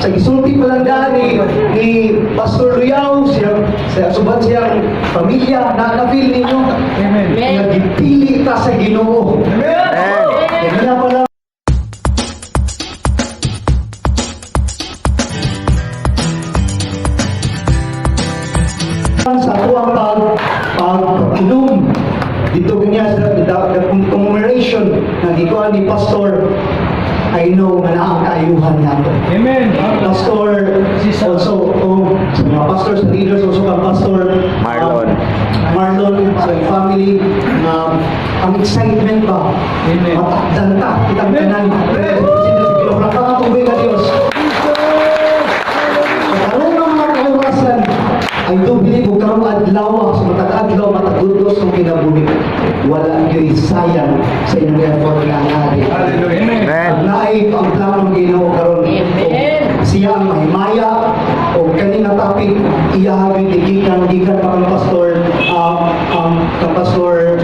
Sa gisulti pa lang daan ni Pastor Luyaw, siya, sa subat siyang pamilya, na na-feel ninyo Amen. nga gipili ta sa Ginoo. Amen. Kaya pa lang sa atuang pag inom dito niya sa the commemoration na gikuha ni Pastor. I know nga naa ang kaayuhan nato. Amen. Pastor also, oh, sa mga pastors, leaders, also kang Pastor Marlon. Marlon sa family, ang excitement ba Amen. Matakdan ta kitang tanan. Pinapalakpakan tubig ka Diyos. Sa karong nga mga kaorasan, I do believe kung karong adlaw, sa matag adlaw, matag dos ng kinabuhi, wala gyud sayang sa inyong effort nga anari. Hallelujah. Amen. Amen. Naay ang plano ng Ginoo karon. Amen. Siya ang mahimaya o kani nga topic iya gyud gikan gikan pa kang Pastor kang Pastor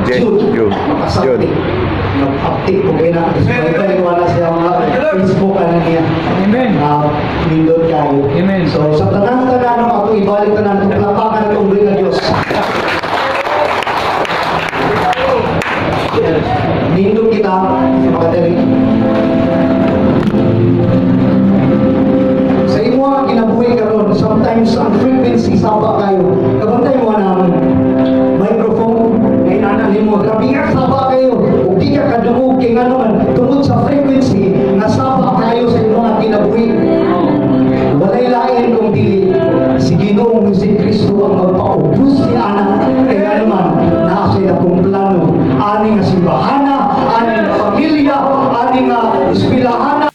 Jude. Jude. Makasakti. Jude. Nag-update ko kay na. Balik wala siya mga Facebook ano niya. Amen. Nindot kayo. Amen. So sa tanan-tanan no, ato ibalik tanan itong palapakan itong buhay nga Dios. Nindot kita sa mga dali. Sa imo ang kinabuhi karon, sometimes ang frequency saba kayo. Kabantay mo ang microphone ngay nana nimo, grabe nga saba kayo. Ug di ka kadungog kay ngano man tungod sa frequency nga saba kayo sa imo nga kinabuhi. Walay lain kung dili si Ginoong Hesus Kristo ang magpaubos ni anak kay ngano man naa siya akong plano ani nga simbahana, ani nga pamilya, ani nga eskwelahana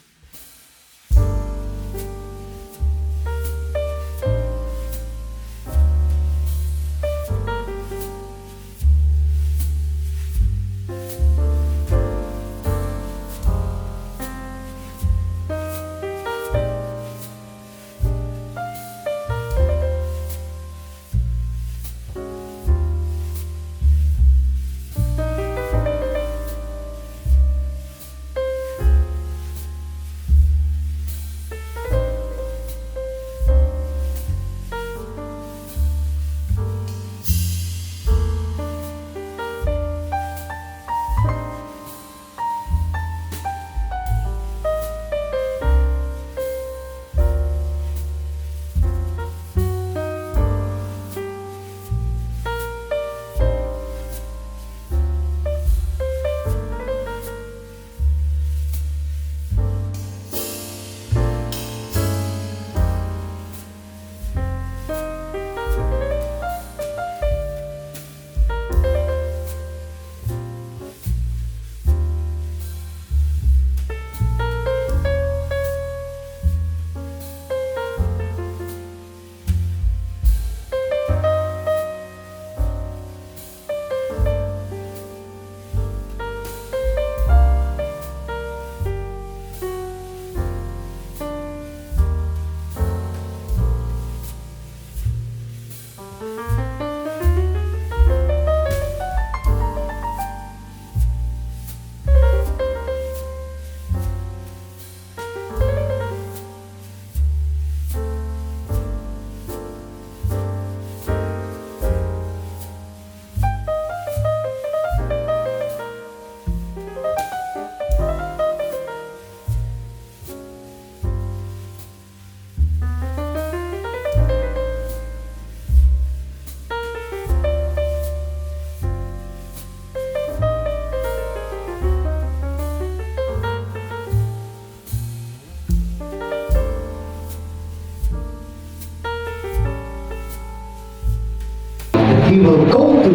that he will go to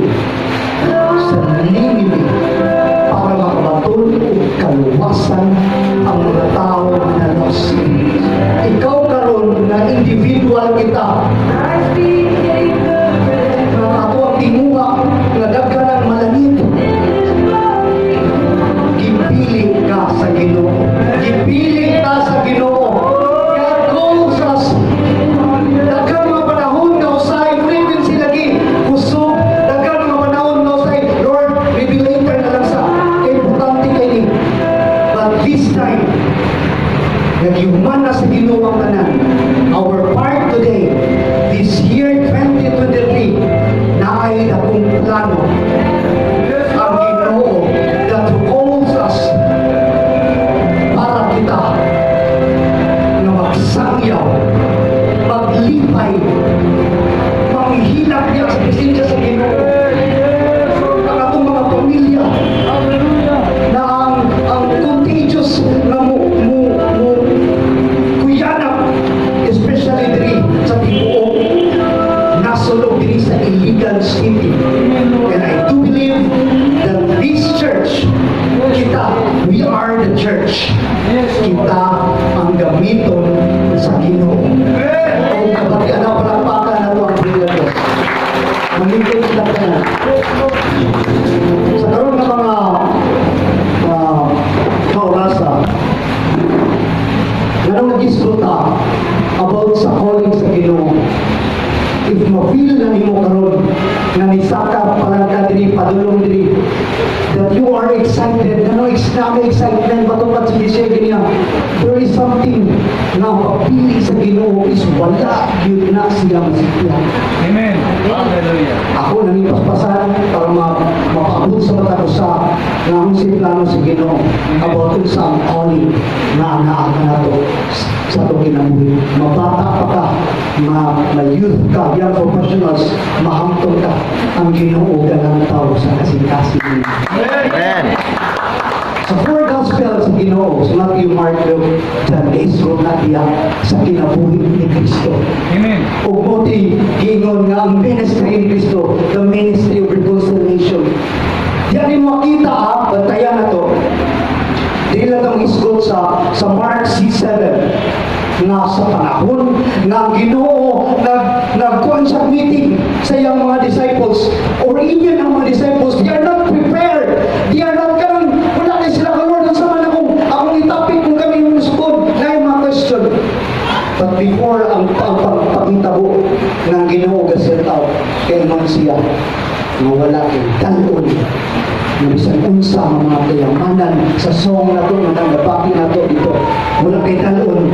sa Nineveh para makabaton og kaluwasan ang mga tao na lost. Ikaw karon na individual kita nga ako ang tinguha nga daghan ang malangit. Gipili ka sa Ginoo. Gipili ka sa Ginoo. God calls us. Daghan mga panahon nga usahay frequency lagi kusog, daghan mga Ginoo ang tanan. Our part today, this year 2023, naay dakong plano ang Ginoo that calls us para kita nga magsangyaw, maglipay, manghilak niya sa presensya sa Ginoo. Ang atong mga pamilya na ang contagious nga mo kuyanap, especially diri sa tibuok nasod, diri sa Iligan City. And I do believe that this church, kita, we are the church. Kita ang gamiton sa Ginoo. O kapag ano, palakpakan nato ang Diyos. Maningkod sila tanan. Sa karon nga mga kaorasa, nganong nag-isgot about sa calling sa Ginoo? If ma-feel na nimo karon nga nisaka pa lang ka diri, padulong diri, that you are excited, nga no na may excitement patungkol sa Gisay niya, there is something nga pagpili sa Ginoo is wala gyud na siya masikya. Amen. Hallelujah. Ako nang ipaspasan para mapaabot sa mata ko sa nga ang si plano sa Ginoo about unsa ang calling nga naa ka nato sa atong kinabuhi. Mabata pa ka, ma-youth ka, young professionals, mahamtong ka, ang Ginoo ganang tao sa kasing-kasing niya. Amen. Sa four Gospels sa Ginoo, sa Matthew, Mark, Luke, John, isgot na diya sa kinabuhi ni Kristo. Amen. Ug mao ti giingon nga ang ministry ni Kristo, the ministry of reconciliation. Diyan mo makita ha, bantayan na to. Di lang ang isgot sa Mark 6:7 nga sa panahon nga ang Ginoo nagkuan sa meeting sa iyang mga disciples, or even ang mga disciples, they are not prepared, they are not kanang wala kay sila ka, "Lord, unsa man akong itapik kung kami musukod na yung mga question?" But before ang pagpakitabo ng Ginoo ga-set out, kay man siya nga wala kay dal-on nga bisan unsa ang mga kayamanan sa song nato nga nabaki nato dito, wala kay dal-on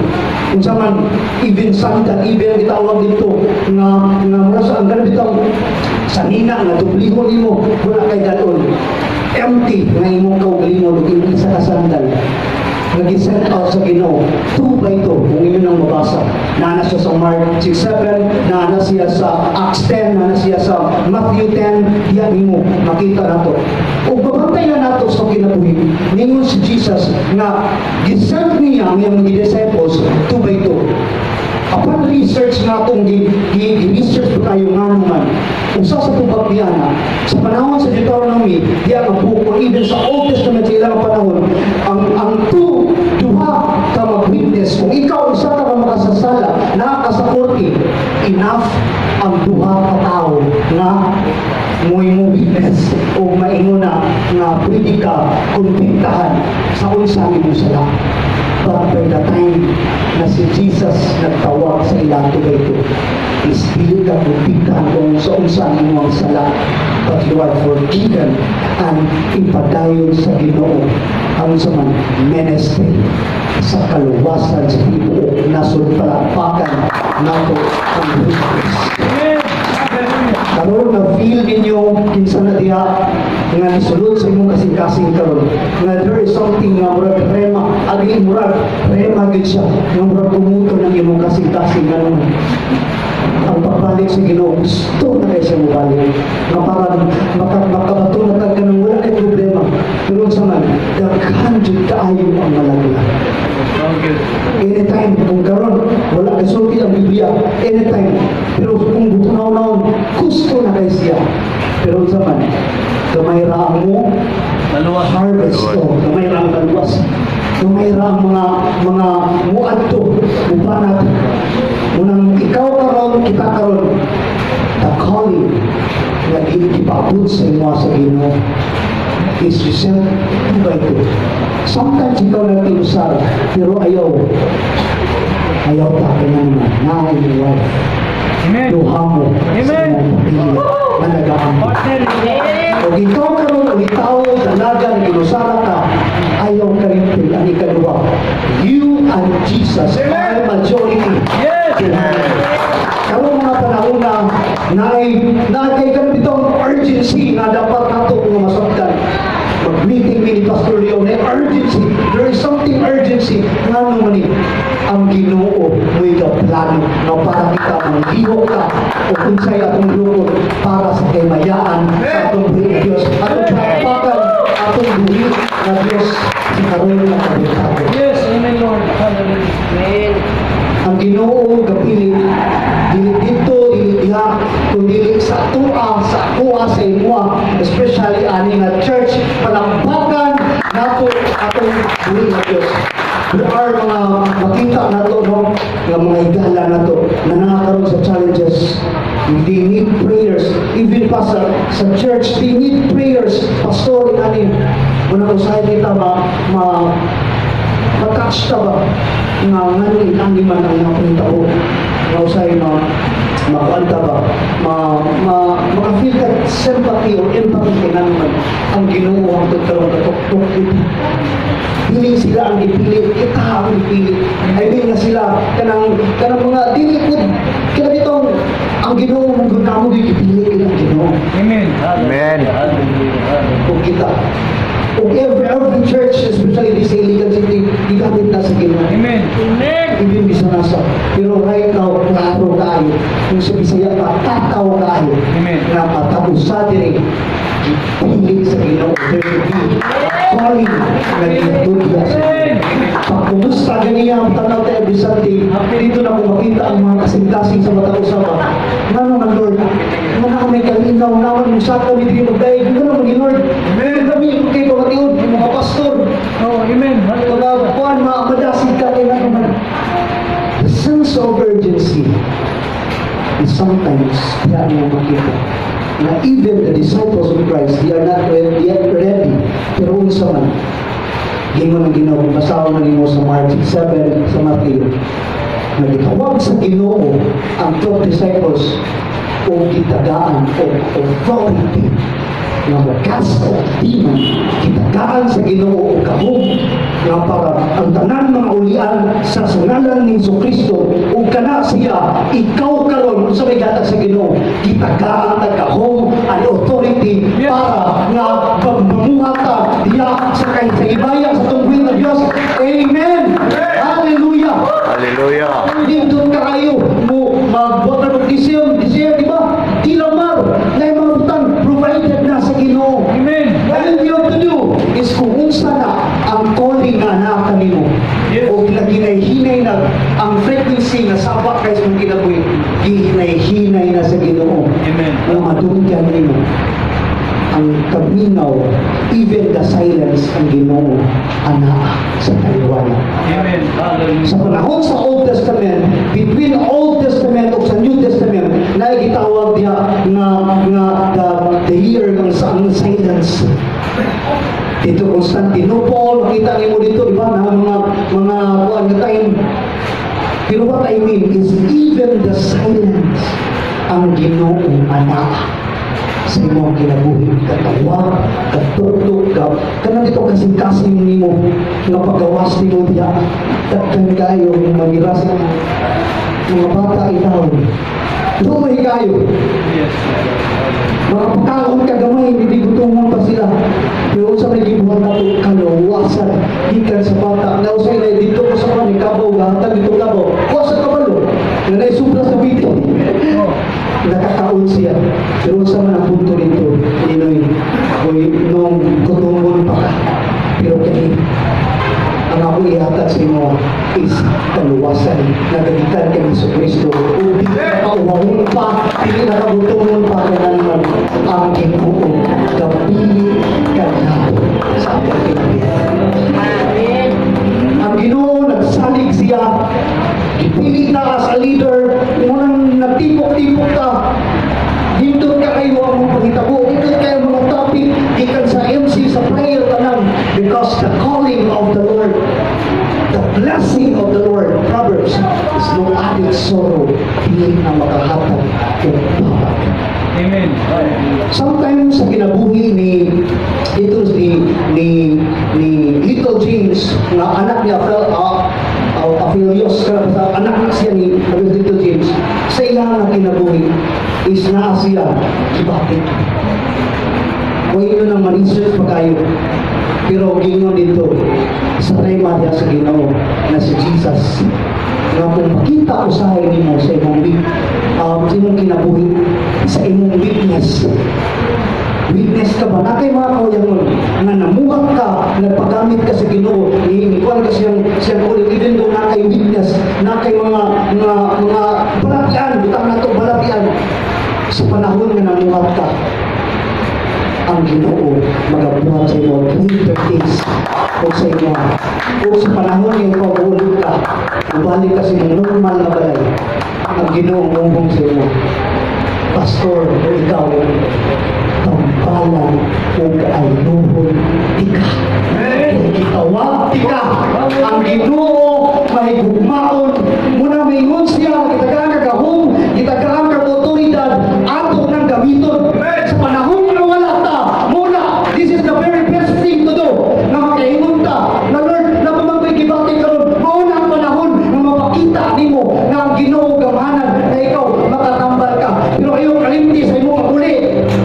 unsa man, even sandal, even ang gitawag dito nga mura sa ang ganun bitong sanina nga dublihon nimo, wala kay dal-on. Empty nga imong kaugalingon ug imong isa ka sandal nga gi-send out sa Ginoo 2 by 2. Kung inyo nang mabasa, naa na siya sa Mark 6:7, naa na siya sa Acts 10, naa na siya sa Matthew 10. Diyan nimo makita nato. Ug babantay na nato sa kinabuhi, ningon si Jesus nga gi-send niya ang iyang mga disciples 2 by 2. Upon research nga atong gi-research po tayo nga naman, usa sa tubag niya na sa panahon sa Deuteronomy, diya ang book or even sa Old Testament sa ilang panahon, ang two, duha ka mag-witness. Kung ikaw usa ka makasasala, naa ka sa korte, enough ang duha ka tawo nga mo'y mo witness o maingon na nga pwede ka kumbiktahan sa unsa imong sala. But by the time na si Jesus nagtawag sa ilang tubay ito, is dili ka kumbiktahan kung sa unsa ang imong sala, but you are forgiven and ipadayon sa Ginoo ang sa man ministry sa kaluwasan sa tibuok nasod. Palakpakan nato ang Diyos. Amen. Hallelujah. Karon na feel ninyo kinsa na diha nga nisulod sa imong kasing-kasing karon nga there is something nga murag rema, agi murag rema gid siya nga murag tumuto ng imong kasing-kasing, ganun ang pagbalik sa Ginoo. Gusto na kay siya mobalik nga parang makabato na tag kanang wala kay problema, pero unsa man, daghan jud kaayo ang malaglag. Okay. Anytime, kung karon wala kay sulti ang Biblia, anytime, pero kung butunaw-naon, gusto na kay siya, pero unsa man, gamay ra ang mo Maluwas. Harvest to, gamay ra ang maluwas, gamay ra ang mga muadto, mubanat. Unang ikaw karon, kita karon, the calling nga gipaabot sa imo sa Ginoo is you sent two by two. Sometimes ikaw lang tinusar, pero ayaw. Ayaw ta kay nga naman, na imong wife. Amen. Duha mo sa Amen. imong pamilya na nagaampo. Partner. O ikaw karon, o ikaw, dalaga, na ginusara ka, ayaw karintil ang ikaduha. You and Jesus are majority. Karon mga panahon na naay naay kay bitong urgency nga dapat nato nga masabtan. Mag-meeting mi ni Pastor Leo na urgency. There is something urgency. Ngano man ni ang Ginoo mo'y plano nga para kita manglihok ta o unsay atong lukod para sa kahimayaan sa atong buhi nga Dios. Atong palakpakan atong buhi nga Dios sa karon nga kabuntagon. Yes, amen, Lord. Hallelujah. Ang Ginoo gapili dili dito, dili diha, kundi sa atoa, sa akoa, sa imoa, especially ani nga church. Palakpakan nato atong buhi nga Dios. There are mga makita nato, no, nga mga higala nato na nakakaroon sa challenges. They need prayers. Even pa sa church, they need prayers. Pastor, ani muna, usahay kita ma ma-touch ta ba nga ngano inani man ang mga pangitabo, nga usay ma makuan ta ba, ma ma maka-feel ka sympathy or empathy kay ngano man ang Ginoo ang karon katuktok. Dili sila ang gipili, kita ang gipili. I mean nga sila kanang kanang mga dili pud kaya ditong ang Ginoo mong gunamo gipili kay ang Ginoo. Amen. Amen. Hallelujah. Hallelujah. Ug kita ug every church, especially this Iligan City, gigamit na sa Ginoo. Amen. Even bisan nasa. Pero right now, klaro kaayo. Kung sa Bisaya pa, tataw kaayo. Amen. Nga matag-usa diri, gipili sa Ginoo. There will be a calling nga gitudla sa Ginoo. Pagkumusta ganiya ang tanaw ta every Sunday, dito na ko makita ang mga kasing-kasing sa matag usa ba. Ngano man, Lord? Nga na may kalinaw naman mo sa kami diri magdayeg. Ngano man, Lord? Amen. Kami kay pamatiod mga pastor. Oh, amen. Mga Hallelujah. kuan ma madasig ka kay ngano man. The sense of urgency is sometimes diyan mo makita na even the disciples of Christ, they are not yet ready. Pero unsa man, gingon ang Ginoo, basahon na nimo sa Mark 7 sa Matthew, na gitawag sa Ginoo ang 12 disciples o gitagaan og authority nga mo-cast og demon. Gitagaan sa Ginoo og gahom nga para ang tanan mga ulian sa ngalan ni Hesus Kristo. Ug kana siya, ikaw karon, unsa may gatag sa Ginoo, gitagaan ta gahom and authority para nga pagmamuhat ta diya sa kay sa himaya sa tungwil ng Dios. Amen. Hallelujah. Hallelujah. Nindot kaayo mo mag water baptism this year, di ba? Tilamar na yung mga butang provided na sa Ginoo. Amen. All you have to do is kung unsa na ang calling nga naa kanimo o naginay-hinay na ang frequency nga saba kay sa mong kinabuhi, gihinay-hinay na sa Ginoo Amen. nga madunggan nimo ang kaminaw, even the silence, ang Ginoo anaa sa taliwala. Amen. Hallelujah. Sa panahon sa Old Testament, between Old Testament ug sa New Testament, naigitawag diha nga nga the year ng sa ang silence. Dito Constantinople, makita nimo dito, di ba, na mga kuan nga time. Pero what I mean is even the silence, ang Ginoo anaa sa imong kinabuhi, katawag, katuktok ka kanang dito kasing-kasing nimo nga paggawas nimo diha, daghan kayo mangira sa mga bata itaw, luoy kayo. Mga pagkaon ka gamay, hindi gutumon pa sila. Pero sa may gibuhat nato, kalawasan, gikan sa bata. Nausay na dito ko sa kani kabaw, gahatag dito kabaw. Kuha sa kabalo, na naisubra sa biti. Nakakaon siya. Pero sa man ang punto nito, Ninoy, ako'y nung gutumon pa ka. Pero kani, ang ako ihatag sa imo is kaluwasan na gagikan kay Hesus Kristo. Ug di ka kauwahon pa, dili na kagutomon pa kay naman ang Ginoo gapili kanato sa atong kinabuhi. Ang Ginoo nagsalig siya, gipili ta as a leader, munang nagtipok-tipok ta. Hindot ka kayo ang mga pangitabo, hindot kayo ang mga topic, gikan sa MC, sa prayer, tanan, because the calling of the Lord, the blessing of the Lord, Proverbs, is no added sorrow, dili na makahatag og babag. Amen. Hallelujah. Sometimes sa kinabuhi ni ito ni Little James nga anak ni Afel Philios, sa anak na siya ni Apostol James, sa iyang nga kinabuhi is naa siya gibati. Kung inyo nang ma-research pa kayo, pero gingon dito sa rema diya sa Ginoo na si Jesus nga kung makita usahay nimo sa imong kinabuhi, sa imong weakness, weakness ka ba? Naa kay mga kauyangon nga namuhat ka, nagpagamit ka sa Ginoo, ni kuan ka siyang ulit, even though naa kay weakness, naa kay mga balatian, butang nato balatian, sa panahon nga namuhat ka, ang Ginoo magabuhat sa imo greater things o sa imo. O sa panahon nga ikaw ulit ka, ubalik ka sa imong normal na balay, ang Ginoo muhong sa imo. Pastor, o ikaw, tambalan ug ayuhon tika. Gitawag tika. Ang Ginoo mahigugmaon. Muna maingon siya, gitagaan ka gahom, gitagaan ka otoridad, ato nang gamiton. Sa panahon nga wala ta, muna, this is the very best thing to do. Nga makaingon ta, na Lord, naa pa man ko'y gibati karon, mao na ang panahon nga mapakita nimo nga ang Ginoo gamhanan, na ikaw makatambal ka. Pero ayaw kalimti sa imong uli.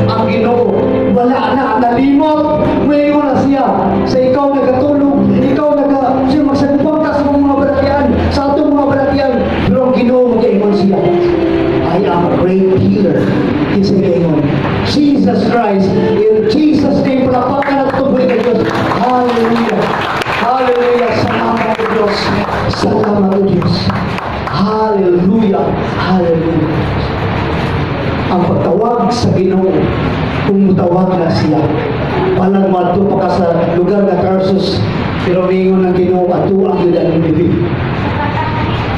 Ang Ginoo wala na nalimot. Mayon na siya sa ikaw nagatulog, ikaw naga siya magsagupang ka sa mga balatian, sa atong mga balatian. Pero ang Ginoo magaingon siya, "I am a great healer." Kinsa gaingon? Jesus Christ. In Jesus' name, palakpakan at tuboy kay Diyos. Hallelujah. Hallelujah. Salamat o Diyos. Salamat o Diyos. Hallelujah. Hallelujah. Ang pagtawag sa Ginoo, kung mutawag na siya, palag moadto pa ka sa lugar nga Tarsus, pero mingon ng Ginoo, ato ang yun ang Nineveh.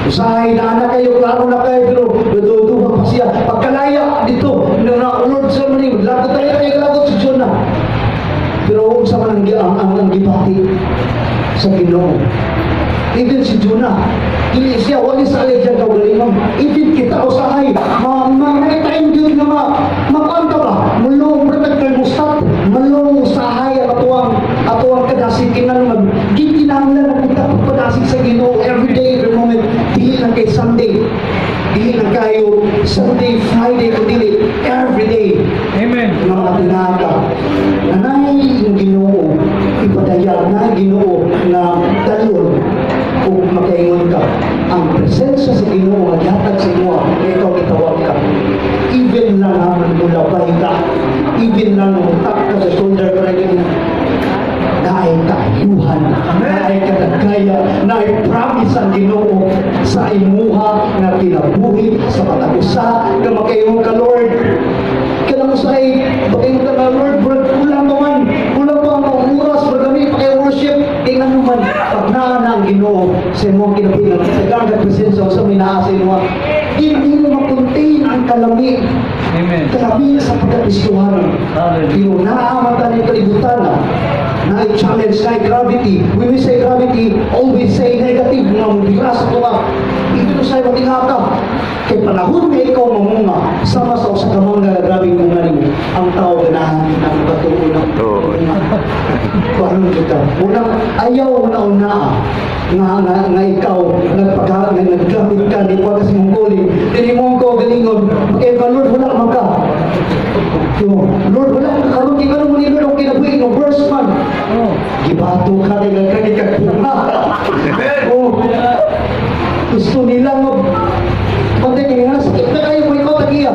Usahay na anak kayo, klaro na kayo, pero dududuha pa siya. Pagkalaya dito, na Lord sa mani, lagot tayo kayo, lagot si Jonah. Pero unsa man ang gibati sa Ginoo. Even si Jonah, dili siya, wala sa alay siya kaugalingon. Even kita usahay, ma, may time yun nga makuan ka ba? Mulong pretag thermostat, malong usahay ang atuang kadasig kinahanglan gikinahanglan na kita pagpadasig sa Ginoo every day, every moment. Dili lang kay Sunday. Dili lang kayo Sunday, Friday, kundi every day Amen. Nga mga tinaka na naay yung Ginoo ipadayag na Ginoo nga dalon ug makaingon ka ang presensya sa Ginoo nga gihatag sa imo nga ikaw gitawag ka, even lang nga mulabay ka, even lang mutak ka sa shoulder ka rin, naay kaayuhan, naay kadagaya, naay promise ang Ginoo sa imuha nga kinabuhi sa matag usa nga makaingon ka, "Lord," kanang usahay makaingon ka nga, "Lord, brad, kulang pa man, kulang pa ang oras, brad, kami pa kay worship." Kay ngano man pag naa na ang Ginoo sa imong kinabuhi nga tagaan ka presensya sa may naa sa imuha, hindi mo ma-contain ang kalami. Amen. Kalami sa pagkakristohanan. Hallelujah. Pero naamatan yung kalibutan na na challenge na gravity. When we say gravity, always say negative nga mubira sa tuwa. Ito sa matingha ka. Kay panahon nga ikaw mamunga, sama sa usa ka mangga nga grabeng bunga nimo, ang tao ganahan ang batuon ng Batuon. Bunga. Parang kita. Unang ayaw una-una nga ikaw nagpagha nga naggamit ka ni wa kasi mong calling dili mo ko galingon kay ka, "Lord, wala man ka." So, "Lord, wala ka karon kay ngano mo ni Lord ang kinabuhi nga verse man." Oh. Gibato ka kay kay kag bunga. Oh, gusto nila nga pantay kay nga sakit na kayo mo ikaw tagiya.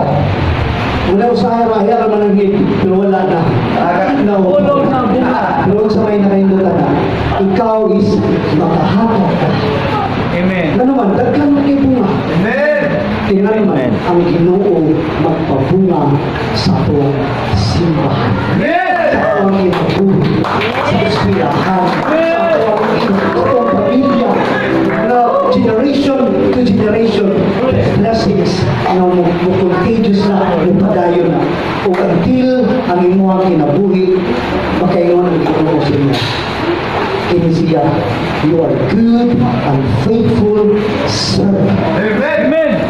Wala usahay ra man ang hit, pero wala na. No. Ulong na bunga. Pero sa may nakahindutan na, ikaw is makahatag ka. Amen. Ano man, daghan kay bunga. Amen. Tingnan man, Amen. Ang Ginoo magpabunga sa atong simbahan. Amen. Sa atong kinabuhi, sa eskwelahan, sa atong pamilya, na generation to generation, blessings nga mo contagious na, mo padayon na. O until ang imuhang kinabuhi, makaingon ang Ginoo sa inyo. Kini siya, "You are good and faithful servant." Amen.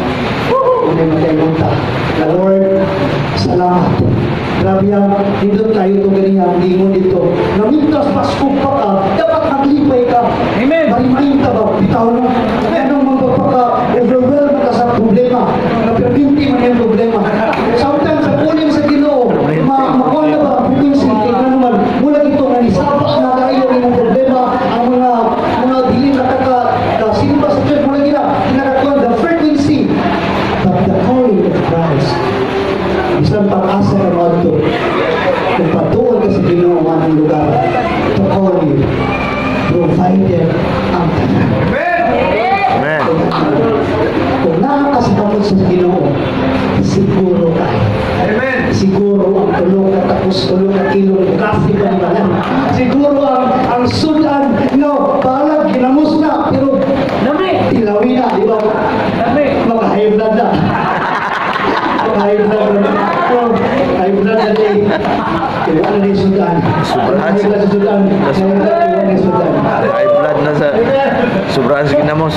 Hindi makaingon ta. Na Lord, salamat. Grabe ang nindot kayo itong ganiya, lingon dito. Na mintas Pasko pa ka, dapat maglipay ka. Amen. Marimain ka ba? Bitaw no? 3 kilo kasi pa nila. Siguro ang sudan, no, balag ginamos na, pero Lami. tilawi na, di ba? Lami. Mga high blood na. Mga high blood na. Oh, high blood na din. Kaya ano na yung sudan? Sobrahan High blood sa sudan. High blood na yung sudan. High blood na sa sobrahan sa ginamos.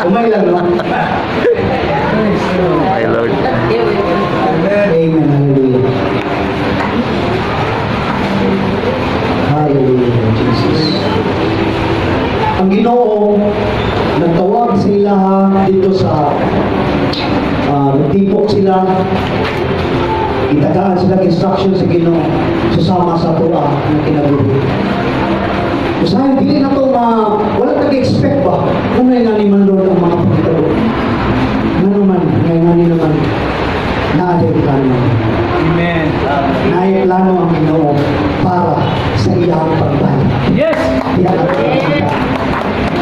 Umay lang, no? My Lord. Amen. Hallelujah. Hallelujah, Jesus. Ang Ginoo nagtawag sa ilaha dito sa nagtipok sila, itagaan sila instruction sa Ginoo susama sa tua ng kinabuhi. Usahay dili na to ma wala nag-expect ba kung may ngani man, Lord, ang mga panghitabo. Ngano man ngay ngani naman naa diay plano. Amen. Naay plano ang Ginoo para sa iyang pagbalik. Diya ka makita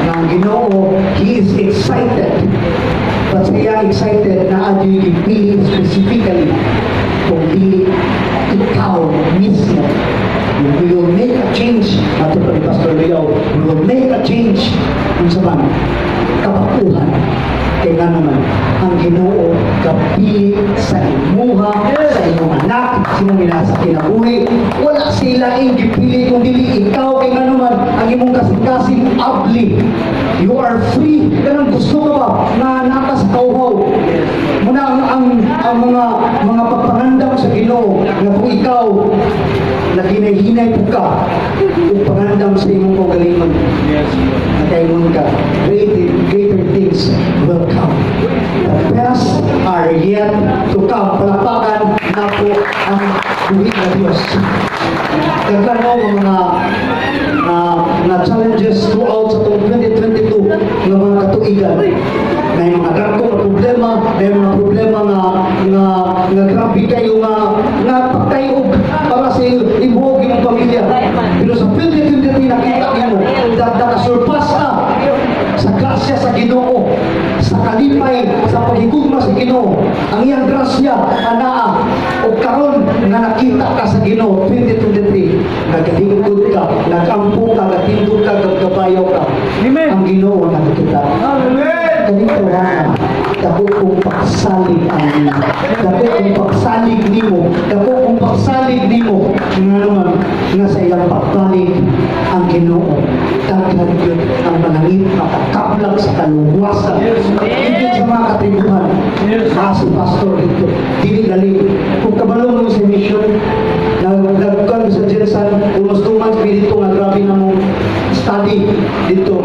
na ang Ginoo, He is excited. But sa iyang excited, naa gyuy gipili specifically kung dili ikaw mismo. We will make a change. Ato pa ni Pastor Leo, we will make a change. Kung sa man, kabakuhan. Kaya nga naman, ang Ginoo kapili sa imuha, sa imong anak, sa imong ina sa kinabuhi. Wala sila ang gipili kung dili ikaw, kay nga naman, ang imong kasing-kasing abli. You are free. Kanang gusto ka ba na naka sa kauhaw. Muna ang mga pagpangandam sa Ginoo nga kung ikaw naghinay-hinay po ka ug pangandam sa imong kaugalingon, nakaingon ka, greater, greater things will come. The best are yet to come. Palakpakan nato ang buhi na Diyos. Daghan mo mga na challenges throughout sa atong 2022 nga mga katuigan. May mga dagko nga problema, may mga problema nga grabe kayo nga pagtayog para sa ibuhog imong pamilya. Pero sa 2023 nakita nimo that nakasurpass na sa grasya sa Ginoo, sa kalipay sa paghigugma sa Ginoo, ang iyang grasya anaa og karon nga nakita ka sa Ginoo 2023, nagalingkod ka, nagampo ka, gatindog ka, gagabayaw ka. Amen. Ang Ginoo nakikita. Amen. Kaning tawhana, dako kong pagsalig ang nimo. Dako kong pagsalig nimo. Dako kong pagsalig nimo. Nga naman, nga sa iyang pagbalik ang Ginoo. Daghan yun ang manangit makakaplag sa kaluwasan. Hindi sa mga katribuhan. Ah, si pastor dito. Dili lalim. Kung kabalo mo sa mission, nagkan sa GenSan, almost 2 months dito nga grabe na mong study dito.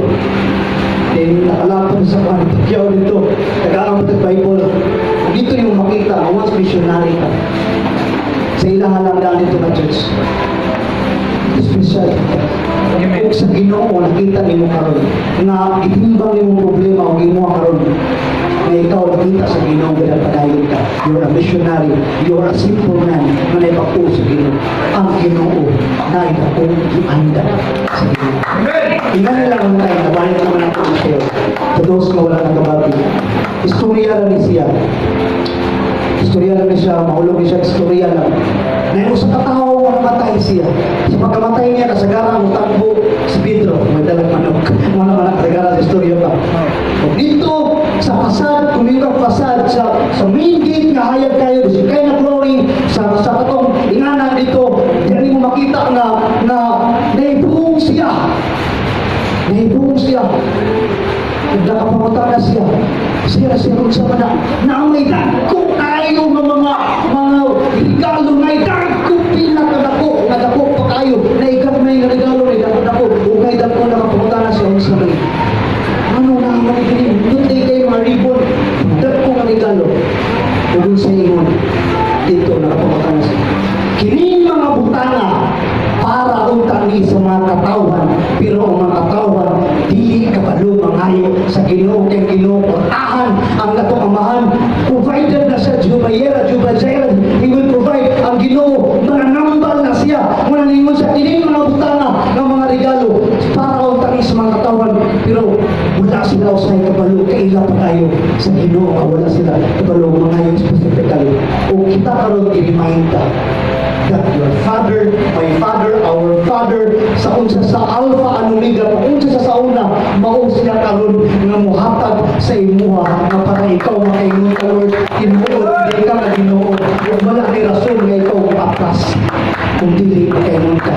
Then nakalapon sa kan Pacquiao dito. Tagaan mo Bible. Dito nimo makita nga once missionary ka. Sa ilaha lang daan dito na church. Special. Amen. Ug sa Ginoo nakita nimo karon nga gitimbang nimo problema og imo karon nga ikaw nakita sa Ginoo nga padayon ka. You're a missionary. You're a simple man nga naibako sa Ginoo. Ang Ginoo na akong gianda sa Ginoo. Ingan nila ang tayo, nabalik naman ako i-share. To those nga wala nakabati. Istorya lang ni siya. Istorya lang ni siya, mahulog ni siya, istorya lang. Na usa ka tawo nga namatay siya. Sa pagkamatay niya, kasagaran mo takbo si Pedro, may dalang manok. Wala man ang kasagaran sa istorya pa. O dito, sa facade, kumita facade, sa main gate nga hayag kayo, sa kay na glory, sa katong ingana dito, diyan mo makita nga naibuong siya. Naibuong siya. Ug nakapangutana siya. Siya siya kung sa mana na may dagko kayo nga mga regalo, may dagko pinakadako nga dako pa kayo na igamay nga regalo ni dako dako ug may dako nakapangutana siya unsa may ano na ang mga kini nutay kayo mga ribbon, dagko nga regalo. Ug sa ingon dito nakapangutana siya, kining mga butanga para unta ni sa mga katawhan, pero ang mga katawhan dili kabalo mangayo sa Ginoo kay Ginoo portahan ang atong amahan. Provided na siya, Jehovah Jireh, Jehovah Jireh, He will provide. Ang Ginoo mananambal na siya. Muna ningon siya, kining mga butanga ng mga regalo para unta ni sa mga katawhan. Pero wala sila usay kabalo, kaila pa tayo sa Ginoo nga wala sila kabalo mga specifically. O kita karon i-remind ta that your Father, my Father, our Father, sa unsa sa Alpha and Omega, kung unsa sa sauna, mao siya karon nga muhatag sa imuha nga para ikaw makaingon ka, "Lord, tinuod di ka nga Ginoo," ug wala ni rason nga ikaw moatras kung dili makaingon ka,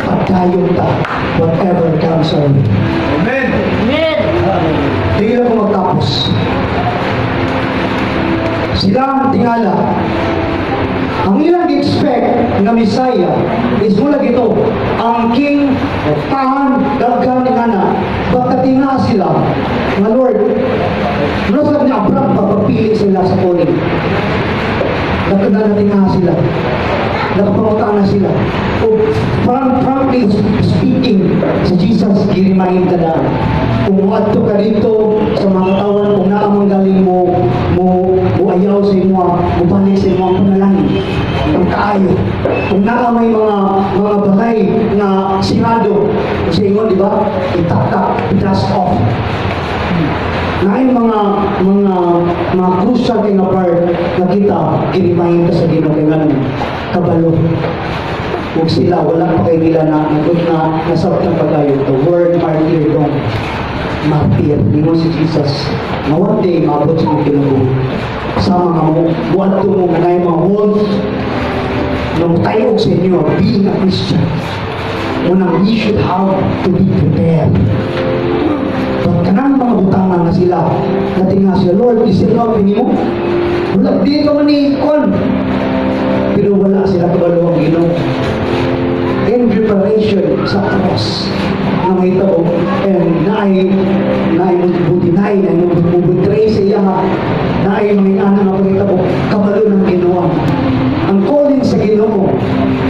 padayon ta whatever comes our way. Amen. Amen. Di lang ko magtapos. Sila ang tingala. Ang ilang expect nga Messiah is mula gito, ang king, tahan, daghan ni ana. Basta tinga sila, nga Lord, mula sa ni Abraham, pagpili sila sa calling. Nakadala sila. Nakapangutan na sila. O, frankly speaking, si Jesus, gi-remind ka na, kung muadto ka dito sa mga katawan, kung naamang galing mo ayaw sa imo, mo balik sa imo ang panalangin, ang kaayo. Kung naa may mga balay nga sirado, sa ingon, di ba? Itaktak, dust off. Naay mga crucial kay nga part na kita gi-remind ka sa Ginoo kay nganong kabalo ug sila wala pa kay nila na nasabtan pagayo the word martyrdom, martyr. Ningon si Jesus nga one day maabot sa imong kinabuhi sama nga mo muadto mo nga naay mga walls nga mutayog sa inyo being a Christian. Unang, we should have to be prepared. But kanang mga butanga nga sila, natinga sila, "Lord, is it not mo? Wala, di ka man ni kon." Pero wala sila kabalo ang Ginoo. In preparation sa cross, na may tao, and naay mo deny, naay mo betray sa iya, naay mga anak nga pangitabo, kabalo ng Ginoo. Ang calling sa Ginoo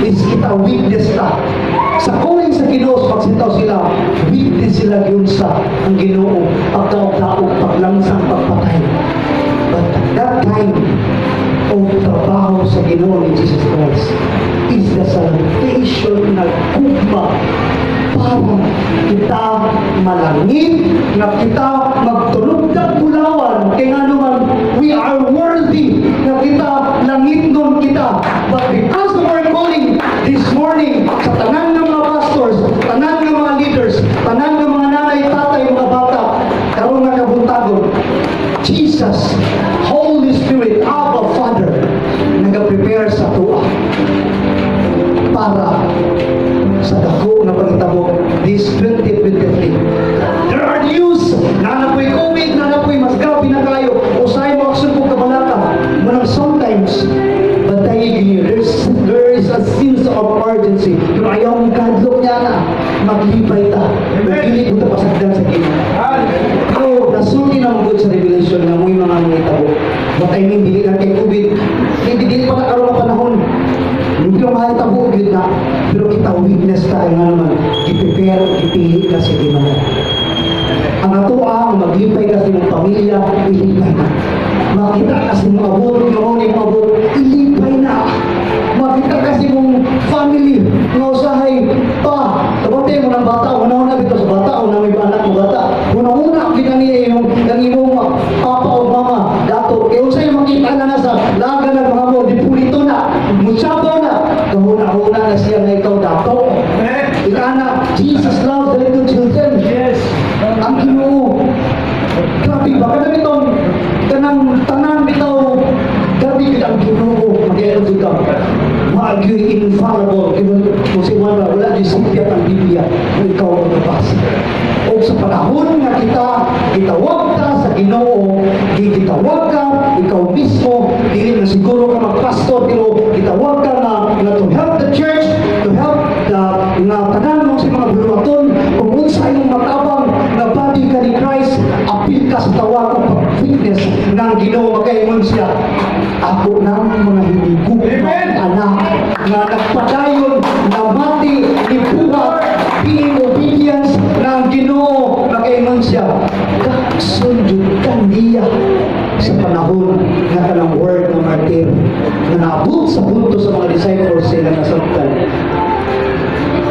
is kita witness ta. Sa calling sa Ginoo, pagsitaw sila, witness sila yun sa ang Ginoo, pagdaog-daog, paglangsang, pagpatay. But that kind of trabaho sa Ginoo ni Jesus Christ is the salvation na gugma para kita malangit, nga kita magtulugdag bulawan, kay nga naman we are worthy nga kita langit nun kita. But because of our calling this morning, sa tanan ng mga pastors, tanan ng mga leaders, tanan ng mga nanay, tatay, mga bata karon nga kabuntagon, Jesus, Holy Spirit, Abba Father, nag-prepare sa tuwa para sa dako nga pangitabo this 2023. There are news, na po'y COVID, na po'y mas grabe na kayo, usahay mo action kong kabalaka. Manang sometimes, bantayi niyo, there is a sense of urgency. Pero ayaw mong kahadlok niya na, maglipay ta. Amen. Dili ko ta pasagdan sa Ginoo. Pero nasulti na mo sa Revelation nga mo'y mga mangitabo. But I mean, dili lang kay COVID. Hindi dili pa na karon nga panahon. Hindi lang mahitabo gyud na. Pero kita witness tayo nga naman, i-prepare, ipili ka sa Ginoo. Ang atoa, maglipay ka sa imong pamilya, ilipay na. Makita ka sa imong abot, nga imong abot, ilipay na. Makita ka sa imong family, nga usahay pa. Kabantay mo ng bata, una-una bitaw sa bata, una may anak mo bata. Una-una, kita niya yung, ang imong papa o mama, dato. Kaya unsay makita na sa laga ng mga mo, di pulito na, musabaw na. Kahuna-huna na siya nga ikaw dato. Amen. Ikana, Jesus loves the little children. Yes. Ang Ginoo. Grabe ba? Kanang itong, kanang tanan bitaw, grabe gid ang Ginoo. Mag-ayon jud ka. Maagyoy infallible. Kung si Juan ba, wala di sipyat ang Biblia kung ikaw ang magbasa. O sa panahon nga kita, gitawag ta sa Ginoo, gitawag ka, ikaw mismo, dili na siguro ka magpastor, pero gitawag ka nga to help the church, to help the nga tanan mo sa mga buluhaton, kung unsa imong matabang nga body ka ni Christ, apil ka sa tawag o pag-witness nga ang Ginoo makaingon siya, "Ako nang mga hinigugma Amen. Anak nga nagpadayon namati nibuhat being obedience," nga ang Ginoo makaingon siya, gakson jud ka niya sa panahon nga kanang word ng martyr nga naabot sa punto sa mga disciples sila nasabtan.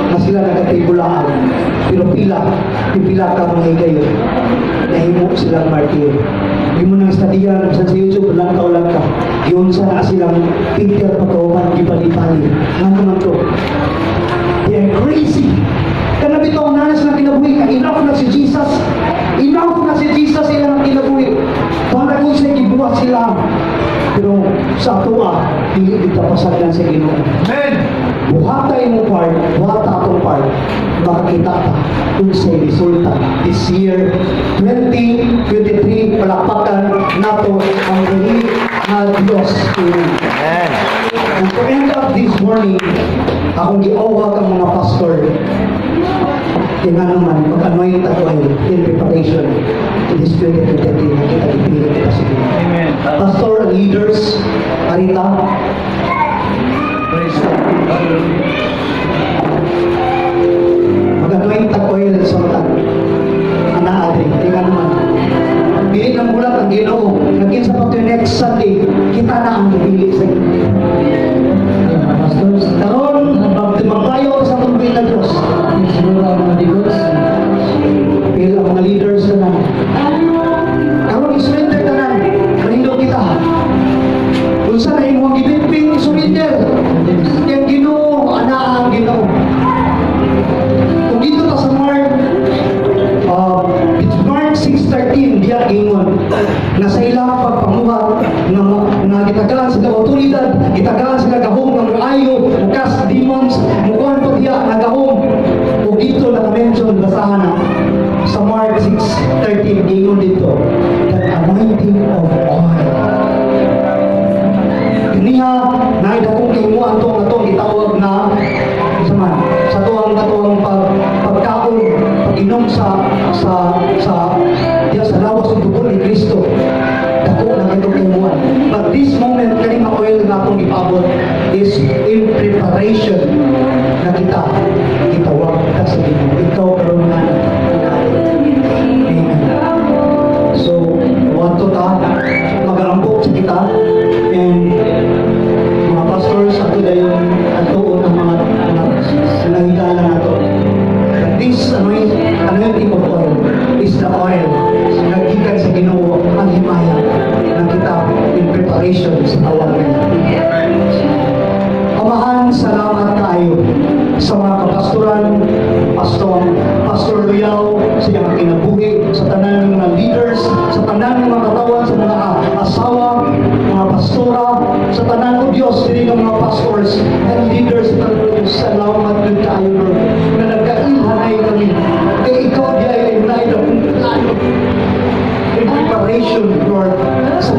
nga sila nagatibulaan. Pero pila, pipila ka mga higayon, nahimo silang martyr. Imo nang studiyan bisan sa YouTube lang ka lang ka. Giunsa na silang Peter pagkahuman gibali-bali. Ngano man to? They are crazy. Kana bitaw ang nanas ng kinabuhi nga enough na si Jesus. Enough na si Jesus ilang kinabuhi. Para kung sa gibuhat sila. Pero sa atoa, dili kita pasagdan sa Ginoo. Amen. Buhata imong part, buhata atong part, makakita ta unsay resulta this year 2023. Palakpakan nato ang dali nga Dios. Amen. Amen. And to end up this morning, akong giawhag ang mga pastor. Kaya nga naman, mag-anoint ako ay in preparation to this 2023 na kita gipili kita sa Ginoo. Amen. Pastor and leaders, Arita, Praise God. Hallelujah. Mag-anoint tag oil sa matag. Ana adri, kaya nga naman. Dili nang bulat ang Ginoo. Nagkinsa pa to next Sunday, kita na ang pipili sa Ginoo. Pastors, Karon, magpayo sa atong na Diyos. Siguro ang mga deacons. Pero ang mga leaders na karon, i-surrender tanan. Manindog kita. Unsa na imong gibitbit, i-surrender. Kay ang Ginoo, ana ang Ginoo. Kung dito ta sa Mark, it's Mark 6:13, diya ingon na sa ilang pagpamuhat nga gitagaan sila otoridad, gitagaan sila gahom nga moayo, mo cast demons, mukuan pa diya nga gahom. Ug dito naka-mention, basahan na sa Mark 6:13, ingon dito that anointing of oil. Kaniya naay dakong kahimuan to nga atong gitawag na sa man sa tuang katuang pagkaon, pag-inom sa diya sa lawas ng dugo ni Kristo. Dako na itong kahimuan, but this moment, kani nga oil nga atong ipaabot is in preparation na kita gitawag ka sa Ginoo. Ikaw karon nga. Amen. So wanto ta, magaampo sa kita, and mga pastors, ato dayon atuon ang mga higala nato. But this anointing of oil is the oil nga gikan sa Ginoo, ang himaya na kita in preparation sa tawag niya. Amahan, salamat kaayo sa mga kapastoran, Pastor, Pastor Luyaw, sa iyang kinabuhi, sa tanan ng mga leaders, sa tanan ng mga katawan, sa mga asawa, mga pastora, sa tanan o Diyos, dili ng mga pastors and leaders, sa tanan o Diyos, salamat gud kaayo, Lord, na nagkailhanay kami. Kay ikaw di ay naay akong plano in preparation, Lord, sa